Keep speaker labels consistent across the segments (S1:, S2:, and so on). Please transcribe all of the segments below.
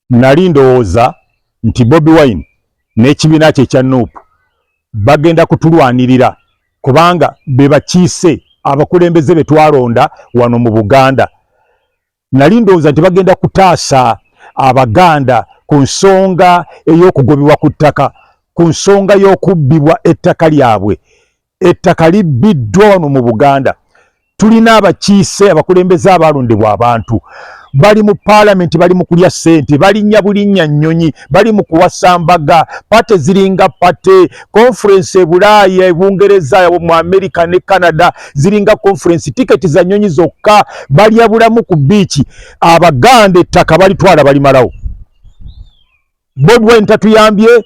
S1: Nali ndowooza nti Bobi Wine n'ekibiina kye ekya Nup bagenda kutulwanirira kubanga be bakiise abakulembeze be twalonda wano mu Buganda. Nali ndowooza nti bagenda kutaasa Abaganda ku nsonga ey'okugobebwa ku ttaka, ku nsonga y'okubbibwa ettaka lyabwe. Ettaka libbiddwa wano mu Buganda. Tulina abakiise abakulembeze abaalondebwa abantu bali mu paalamenti, bali mu kulya ssente, balinnya bulinnya nnyonyi, bali mu kuwasa mbaga, party ziringa party, conference e Bulaaya, e Bungereza, mu Amerika ne Canada ziringa conference, tiketi za nnyonyi zokka, balya bulamu ku biiki. Abaganda ettaka balitwala balimalawo. Bobi Wine tatuyambye,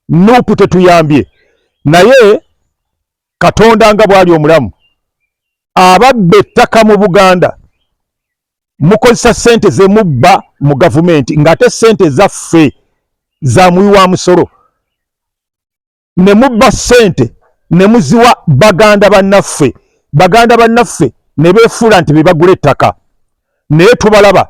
S1: Nuupu tetuyambye, naye Katonda nga bw'ali omulamu, ababba ettaka mu Buganda mukozesa ssente ze mubba mu gavumenti ng'ate ssente zaffe za muwi wa musolo, ne mubba ssente ne muziwa baganda bannaffe, baganda bannaffe ne beefuula nti be bagula ettaka, naye tubalaba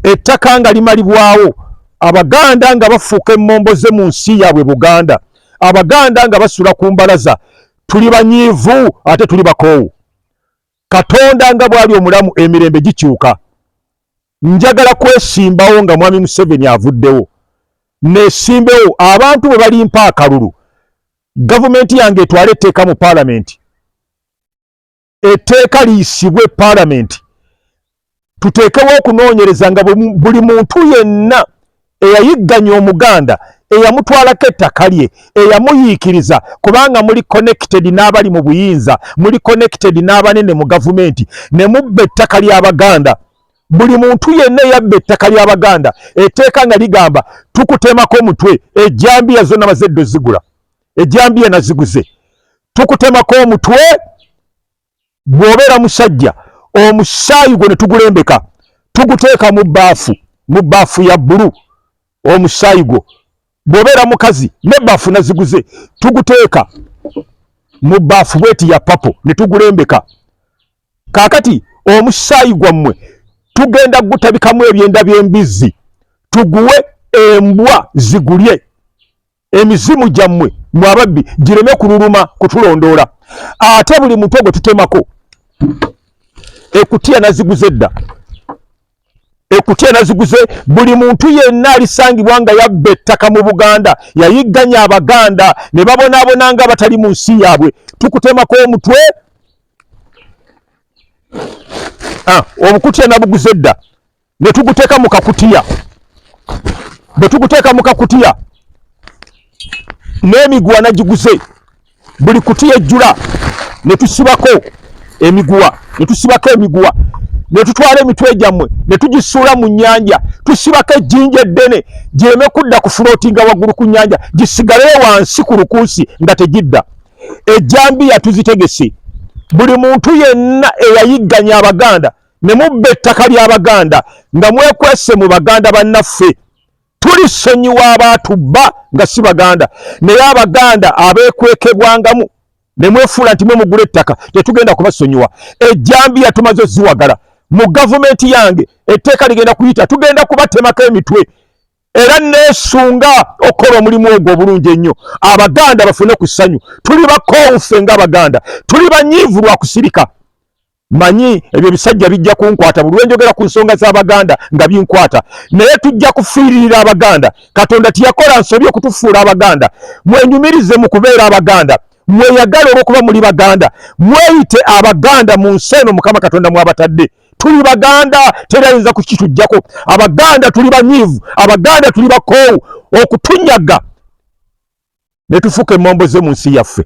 S1: ettaka nga limalibwawo, Abaganda nga bafuuka emmomboze mu nsi yaabwe Buganda, Abaganda nga basula ku mbalaza. Tuli banyiivu ate tuli bakoowu. Katonda nga bw'ali omulamu, emirembe gikyuka. Njagala kwesimbawo nga Mwami Museveni avuddewo, nesimbewo abantu bwe balimpa akalulu, gavumenti yange etwale etteeka mu paalamenti, etteeka liyisibwe paalamenti, tuteekewo okunoonyereza nga buli muntu yenna eyayigganya Omuganda, eyamutwalako ettaka lye, eyamuyiikiriza, kubanga muli connected n'abali mu buyinza, muli connected n'abanene mu gavumenti, ne mubba ettaka ly'Abaganda. Buli muntu yenna eyabba ettaka ly'Abaganda, etteeka nga ligamba tukutemako omutwe. Ejjambiya zo namaze ddo zigula, ejjambiya naziguze. Tukutemako omutwe bw'obeera musajja, omusaayi gwo ne tugulembeka, tuguteeka mu bbaafu, mu bbaafu ya bbulu omusaayi gwo. Bw'obeera mukazi, n'ebbaafu naziguze, tuguteeka mu bbaafu bweti ya papo ne tugulembeka. Kaakati omusaayi gwammwe tugenda gutabikamu ebyenda by'embizzi, tuguwe embwa zigulye, emizimu gyammwe mwe ababbi gireme kululuma kutulondoola. Ate buli mutwe gwe tutemako, ekutiya naziguze dda, ekutiya naziguze. Buli muntu yenna alisangibwa nga yabba ettaka mu Buganda, yayigganya Abaganda ne babonaabona nga batali mu nsi yaabwe, tukutemako omutwe. Obukutiya nabuguze dda, ne tuguteeka mu kakutiya. Bwe tuguteeka mu kakutiya n'emiguwa nagiguze, buli kutiya ejjula ne tusibako emiguwa, ne tusibako emiguwa, ne tutwala emitwe gyammwe ne tugisuula mu nnyanja, tusibako ejjinja eddene gireme kudda ku fulootinga waggulu ku nnyanja, gisigaleyo wansi ku lukuusi nga tegidda. Ejjambiya tuzitegese. Buli muntu yenna eyayigganya Abaganda ne mubba ettaka ly'Abaganda nga mwekwese mu baganda bannaffe, tulisonyiwa abaatubba nga si Baganda, naye Abaganda abeekwekebwangamu ne mwefuula nti mwe mugula ettaka, tetugenda kubasonyiwa. Ejjambiya tumaze oziwagala. Mu gavumenti yange etteeka ligenda kuyita, tugenda kubatemako emitwe, era neesunga okukola omulimu ogwo obulungi ennyo, Abaganda bafune ku ssanyu. Tuli bakoowu ffe ng'Abaganda, tuli banyiivu lwa kusirika. Manyi ebyo ebisajja bijja kunkwata buli lwenjogera ku nsonga z'Abaganda nga binkwata, naye tujja kufiiririra Abaganda. Katonda tiyakola nsobi okutufuula Abaganda. Mwenyumirize mu kubeera Abaganda, mweyagale olw'okuba muli Baganda, mweyite Abaganda mu nsi eno Mukama Katonda mwabatadde. Tuli Baganda, teri ayinza kukitujjako. Abaganda tuli banyiivu, Abaganda tuli bakoowu okutunyaga ne tufuuka emmomboze mu nsi yaffe.